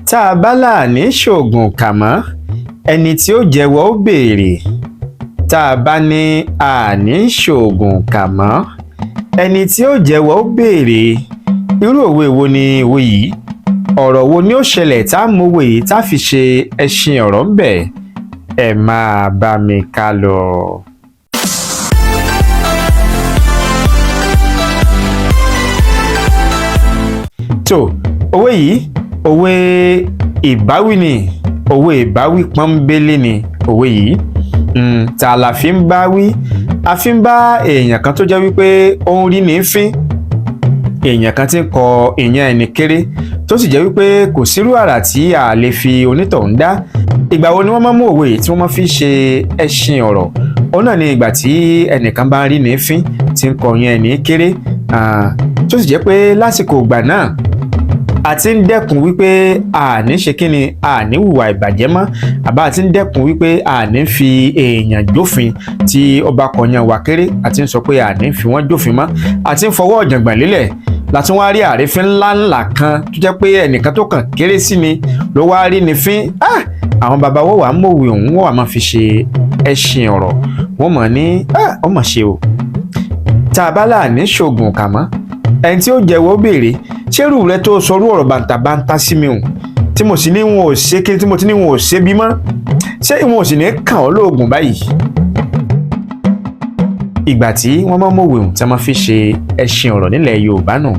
Tá a bá là ní ṣoògùn kà mọ́, ẹni tí ó jẹ́wọ́ ó béèrè. Tá a bá ní àní ṣoògùn kà mọ́, ẹni tí ó jẹ́wọ́ ó béèrè. Irú òwe wo ni òwe yìí? Ọ̀rọ̀ wo ni ó ṣẹlẹ̀ tá a mọ̀wé yìí tá a fi ṣe ẹṣin ọ̀rọ̀ ń bẹ̀? Ẹ máa bá mi ká lọ. Tó òwe yìí, òwe ìbáwí ni, òwe ìbáwí pọ́nbélé ni òwe yìí. Ta la fi ń bá wí? A fi ń bá èèyàn kan tó jẹ́ wípé ó ń rí ní fín, èèyàn kan tí ń kọ ìyẹn ẹni kéré, tó sì jẹ́ wípé kò sírú àrà tí a lè fi onítọ̀hún dá. Ìgbà wo ni wọ́n máa mú òwe yìí tí wọ́n máa fi ṣe ẹṣin ọ̀rọ̀? Òun náà ni ìgbà tí ẹnìkan bá ń rí ní fín, tí ń kọ ìyẹn ẹni kéré, tó sì jẹ́ pé lásìkò ìgbà náà a ti ń dẹ́kun wípé a ní ṣe kíni, a ní hùwà ìbàjẹ́ mọ́, àbá a ti ń dẹ́kun wípé a ní fi èèyàn jófin tí ọba kọyàn wà kéré, a ti ń sọ pé a ní fi wọ́n jófin mọ́, a ti ń fọwọ́ ọ̀jàngbọ̀n lélẹ̀, látún wá rí àrífín ńláńlá kan tó jẹ́ pé ẹnìkan tó kàn kéré sí ni ló wá rí ni fín. Àwọn bàbá wọ́n wàá mọ̀wé òun, wọ́n wàá máa fi ṣe ẹṣin ọ̀rọ̀, wọ́n mọ̀ ní ọmọ ṣe o. Tá a bá là ní ṣoògùn kà mọ́, ẹni tí ó jẹ́wọ́ béèrè, ṣérù rẹ tó sọrú ọ̀rọ̀ bàǹtàbàǹtà sí mi o, tí mo sì ní wọn ò ṣe kí, tí mo ti ní wọn ò ṣe bí mọ́, ṣé wọn ò sì ní kàn ọ́ lóògùn báyìí? Ìgbà tí wọ́n máa ń mọ̀wé ohun tí wọ́n máa fi ṣe ẹṣin ọ̀rọ̀ nílẹ̀ Yorùbá nù.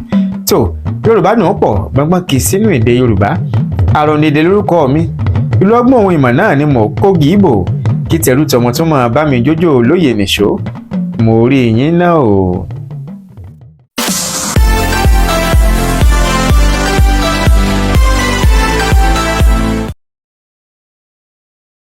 Tó Yorùbá nù pọ̀ gbọ́ngbọ́n kì í sínú èdè Yorùbá. Àròǹdèdè lórúkọ mi, ìlú ọgbọ́n ohun ìmọ̀ náà ni mò ń kó gìíbò kí tẹ̀rù tọmọ tó máa bá mi jójó lóye nìṣó. Mo rí yín náà o.